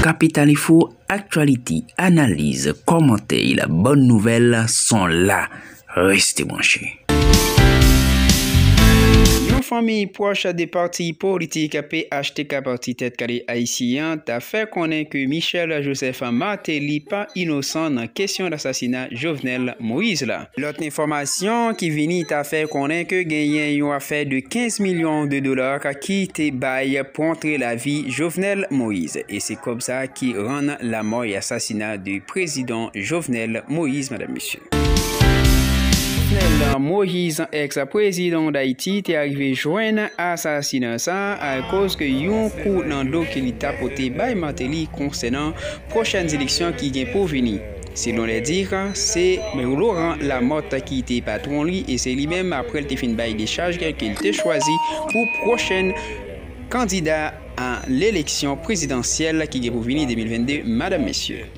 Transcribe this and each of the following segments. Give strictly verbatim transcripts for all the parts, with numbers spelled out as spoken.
Kapital Info, aktyalite, analiz, kòmantè, bòn nouvèl, son la. Reste branche. Yon fanmi pwòch de pati politik P H T K, Pati Tèt Kale Ayisyen an, ta fè konnen ke Michel Joseph Martelly pa inosan nan kesyon asasina Jovenel Moïse la. Lòt enfòmasyon ki vini ta fè konnen ke genyen yon afè de kenz milyon de dola ki te bay kont lavi Jovenel Moïse, e se kòb sa ki rann lanmò e asasina de prezidan Jovenel Moïse, madanm, mesye. Jovenel Moïse, ex-prezidan Dayiti, te arive jwenn asasina sa akoz ke yon kou nan do ke li ta pote bay Martelly konsènan pwochèn eleksyon ki gen pou vini. Selon les dires, se Laurent Lamothe ki te patwon li, e se li menm, apre l te fin bay dechaj, ke l te chwazi pou pwochèn kandida a leleksyon prezidansyèl ki gen pou vini de mil vennde, madanm, mesye.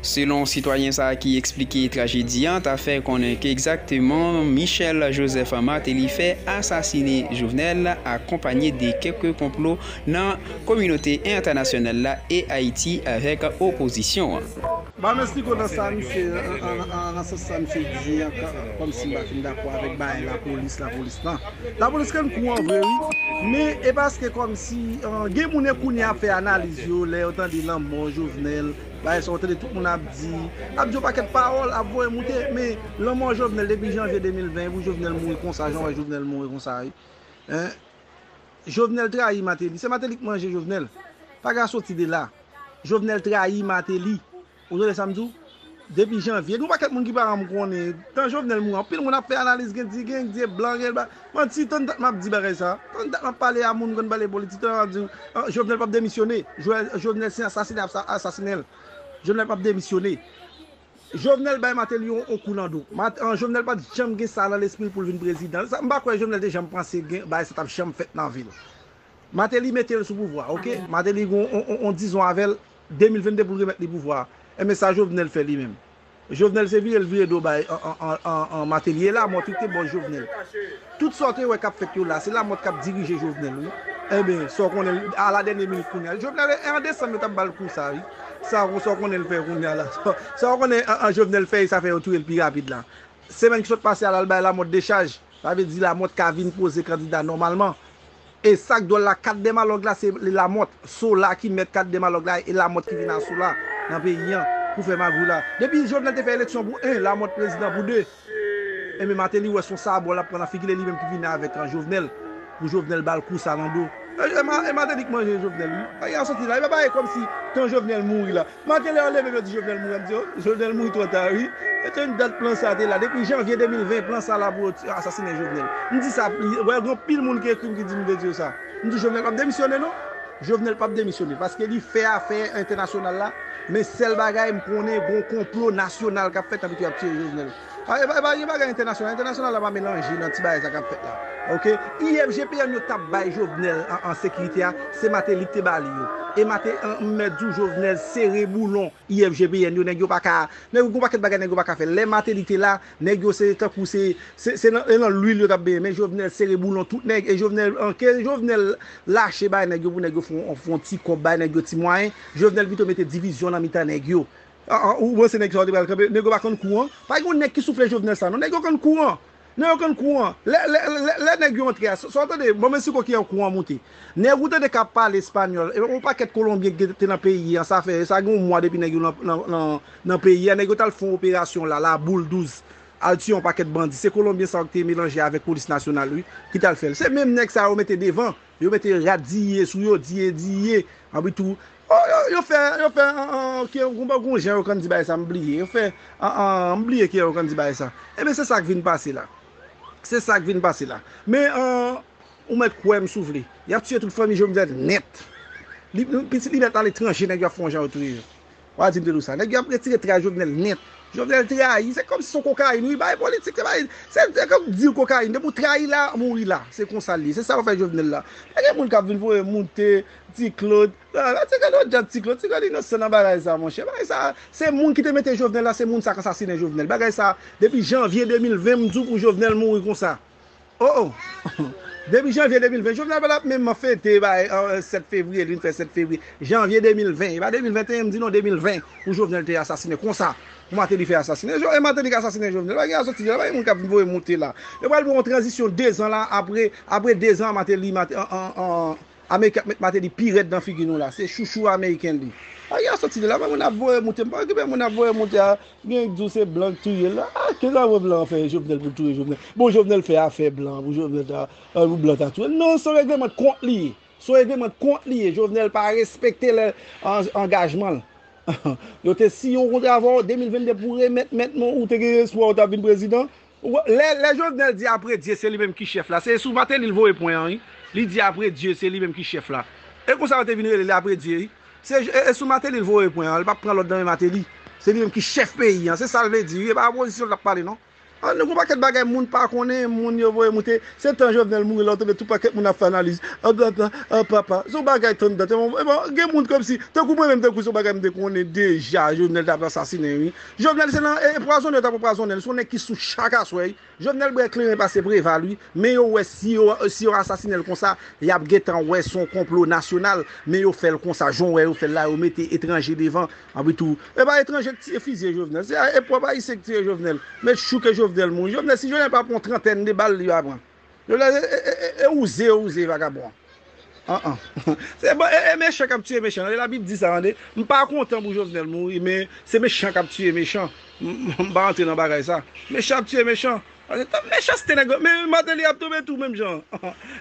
Selon sitwayen sa a ki eksplike trajedi an, ta fè konnen ke egzakteman Michel Joseph Martelly fè asasine Jovenel, akonpaye de kèk konplo nan kominote entènasyonal la e Ayiti avèk opozisyon an. Ban m esplike w nan sa misye, an, an, an, nan sans sa misye di an, kòmsi m pa fin dakò avèk bagay lapolis, lapolis lan. Lapolis konn kou an vre, wi. Men e paske kòmsi, an, gen moun e kounye a ap fè analiz yo, lè yo tande lanmò Jovenel, bagay sa yo tande tout moun ap di, ap di yon pakèt pawòl, ap voye moute, men lanmò Jovenel depi janvye de mil ven, pou Jovenel mouri konsa, jan w wè Jovenel mouri konsa, wi. Hein? Jovenel trayi Martelly. Se Martelly k manje Jovenel. Pa ka soti de la. Jovenel trayi Martelly. Ou tande sa m di w? Depi janvye, gen yon pakèt moun ki pa janm konnen. Tan Jovenel mouri, anpil moun ap fè analiz, gen di, gen di blan, gen ba-, manti, tann dat m ap di bagay sa. Tann dat m ap pale a moun konn pale politik, tann ap di, ah, Jovenel p ap demisyone. Jo-, Jovenel se asasine, ap sa-, asasinen l. Jovenel p ap demisyone. Jovenel bay Martelly yon, yon kou nan do. Mat-, an, Jovenel pa t janm gen sa nan lespri l pou l vin prezidan. Sa, m pa kwè Jovenel te janm panse gen, bagay sa t ap janm fèt nan vi l. Martelly mete l sou pouvwa, oke? Martelly gen yon, yon, yon, yon dizon avè l, de mil vennde pou l remèt li pouvwa a. Enben, sa Jovenel fè li menm. Jovenel se vire l vire do bay an, an, an, an, an Martelly. E Lamòt wi ki te bòs Jovenel. Tout sa w te wè k ap fèt yo la, se Lamòt k ap dirije Jovenel, wi. Enben, sa w konnen, a la dènye minit kounye a. Jovenel, e an desanm yo t ap ba l kou sa, wi. Sa, sa w konnen l fè kounye a la. Sa, sa w konnen an, an Jovenel fè, e sa fè yo touye l pi rapid la. Semèn ki sot pase a la, l bay Lamòt dechaj. Sa vle di Lamòt ka vin poze kandida nòmalman. E sa k dwòl la, kat dèmalòg la, se Lamòt. Sola ki mèt kat dèmalòg la, e Lamòt ki vin a Sola nan peyi an pou fè magouy la. Depi Jovenel te fè eleksyon pou en, Lamòt prezidan pou de. Enben Martelly wè se yon sabò l ap pran nan figi l, e li menm ki vini avèk an Jovenel, pou Jovenel ba l kou sa nan do. E, e, Ma-, e Martelly k manje Jovenel, wi. Bagay a soti la, e pa bagay kòmsi tan Jovenel mouri la. Martelly anlè menm yo di Jovenel mouri, m di, oh, Jovenel mouri twò ta, wi. E te yon dat plan sa te la. Depi janvye de mil ven, plan sa la pou yo ti-, asasinen Jovenel. M di sa, wè, gen anpil moun ki ekri m ki di m te di yo sa. M di Jovenel p ap demisyone, non. Jovenel p ap demisyone, paske li fè afè entènasyonal la, men sèl bagay m konnen, gon konplo nasyonal k ap fèt, anpi tou y ap tiye Jovenel. A, e pa, e pa gen bagay entènasyonal. Entènasyonal la pa melanje nan ti bagay sa k ap fèt la. Oke? I F G P N yo t ap bay Jovenel an, an sekirite a, se Martelly ki te ba li yo. E Mate-, an, m mèt di w, Jovenel sere boulon I F G P N yo, nèg yo pa ka, nèg yo gon pakèt bagay nèg yo pa ka fè. Lè Martelly te la, nèg yo se tankou se, se, se nan, e nan lwil yo t ap benyen. Men Jovenel sere boulon tout nèg. E Jovenel, an, ke Jovenel lache bay nèg yo pou nèg yo fè yon, fè yon ti kòb, bay nèg yo ti mwayen. Jovenel pito mete divizyon nan mitan nèg yo. An, an, ou panse nèg sa yo te pral kanpe? Nèg yo pa konn kou an? Pa gen yon nèg ki soufle Jovenel sa, non. Nèg yo konn kou an. Nèg yo konn kou an. Lè, lè, lè, lè nèg yo antre a, sa, sa w tande, bon, men si ko ki an kou an moute. Nèg ou tande k ap pale espanyòl, e yon pakèt Kolonbyen ki te nan peyi an, sa fè, sa gen yon mwa depi nèg yo nan, nan, nan, nan peyi a, nèg yo t al fè yon operasyon la, la boule douze, al tiye yon pakèt bandi. Se Kolonbyen sa yo ki te melanje avèk polis nasyonal, wi, ki t al fè l. Se menm nèg sa yo mete devan. Yo mete rad diye sou yo, diye, diye. Anpi tou, oh, yo, yo fè, yo fè, an, an, ki, gon, gon jan yo konn di bagay sa, m bliye. Yo fè, an, an, m bliye ki yo konn di bagay sa. Enben, se sa k vin pase la. Se sa k vin pase la. Men, an, ou mèt kwè m si w vle. Y ap tiye tout fanmi Jovenel nèt. Li, pitit li mèt aletranje, nèg yo ap fè yon jan yo touye yo. W a di m te di w sa. Nèg yo ap retire tray Jovenel nèt. Jovenel trayi, se kòmsi se yon kokayin, wi, bay politik, se bay, se, se kòm dil kokayin. Depi w trayi la, mouri la. Se konsa l ye. Se sa yo fè Jovenel la. E gen moun k ap vin voye moute, Ti Claude. Ah, Ti Claude, yon djab Ti Claude. Ti Claude inosan nan bagay sa, monchè. Bagay sa, se moun ki te mete Jovenel la, se moun sa k asasinen Jovenel. Bagay sa, depi janvye de mil ven, m di w pou Jovenel mouri konsa. Oh, oh. Depi janvye de mil ven, Jovenel pa t ap menm fete bay, euh, sèt fevriye, li vin fè sèt fevriye. Janvye de mil ven, e pa de mil venteyen, m di non, de mil ven, pou Jovenel te asasinen konsa, pou Martelly fè asasinen. Jo-, e Martelly k asasinen Jovenel, pa gen a soti de la, pa gen moun k ap vin voye moute la. Yo pral pran yon tranzisyon de zan la, apre, apre de zan, Martelly, Mate-, an, an, an, Amerik ap met Martelly pi rèd nan figi nou la. Se chouchou ameriken li. Pa gen a soti de la, pa moun ap voye moute, m pa okipe moun ap voye moute a. Gen k di w se blan k touye l la. Ah, kisa vre blan an fè Jovenel pou l touye Jovenel? Bon, Jovenel fè afè blan pou Jovenel ta, euh, pou blan ta touye l. Non, se yon regleman de kont li ye. Se yon regleman de kont li ye. Jovenel pa respekte lè an-, angajman l. Yo te siyen yon kontra avè w de mil venn de pou remèt mentman ou te gen espwa w ta vin prezidan. Ou wè, lè, lè Jovenel di apre Dye se li menm ki chèf la, se sou Martelly l voye pwen an, wi. Li di apre Dye se li menm ki chèf la. E konsa yo te vin rele li apre Dye, wi. Se, e, e sou Martelly l voye pwen an, li p ap pran lòd nan men Martelly. Se li menm ki chèf peyi an, se sa l vle di, wi. E pa opozisyon l t ap pale, non. An, nou gon pakèt bagay moun pa konnen, moun yo voye moute. Se tan Jovenel mouri la, w tande tout pakèt moun ap fè analiz. An, an, an, an, papa, se yon bagay tann dat. E bon, e bon, gen moun kòmsi, tankou mwen menm, tankou se yon bagay m te konnen deja, Jovenel t ap asasinen, wi. Jovenel se nan, e, pwazonè, t ap pwazonè, se yon nèg ki sou chak aswè, wi. Jovenel bwè kleren pase Preval, wi. Men yo wè si yo, si yo asasinen l konsa, y ap gentan wè se yon konplo nasyonal. Men yo fè l konsa, jan w wè yo fè l la, yo mete etranje devan. Anpi tou, e pa etranje k tiye fizye Jovenel. Se, e pwòp Ayisyen k tiye Jovenel. Met chouke Jovenel mouri. Jovenel, si Jovenel pa pran yon trantèn de bal, li va pran. Jovenel, e, e, e, e, e wouze, wouze, vagabon. An, an. Se bon, e, e mechan k ap tiye mechan. Tande, Labib di sa, tande. M pa kontan pou Jovenel mouri, men se mechan k ap tiye mechan. M, m, m pa rantre nan bagay sa. Mechan ap tiye mechan. Paske tan mechanste nèg yo, men Martelly ap tonbe tou menm jan.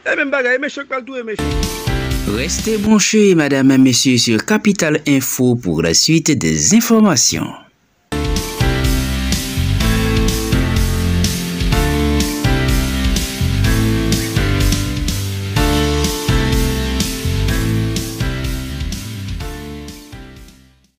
E menm bagay, e mechan k pral touye mechan. Restez branchés, mesdames et messieurs, sur Capital Info pour la suite des informations.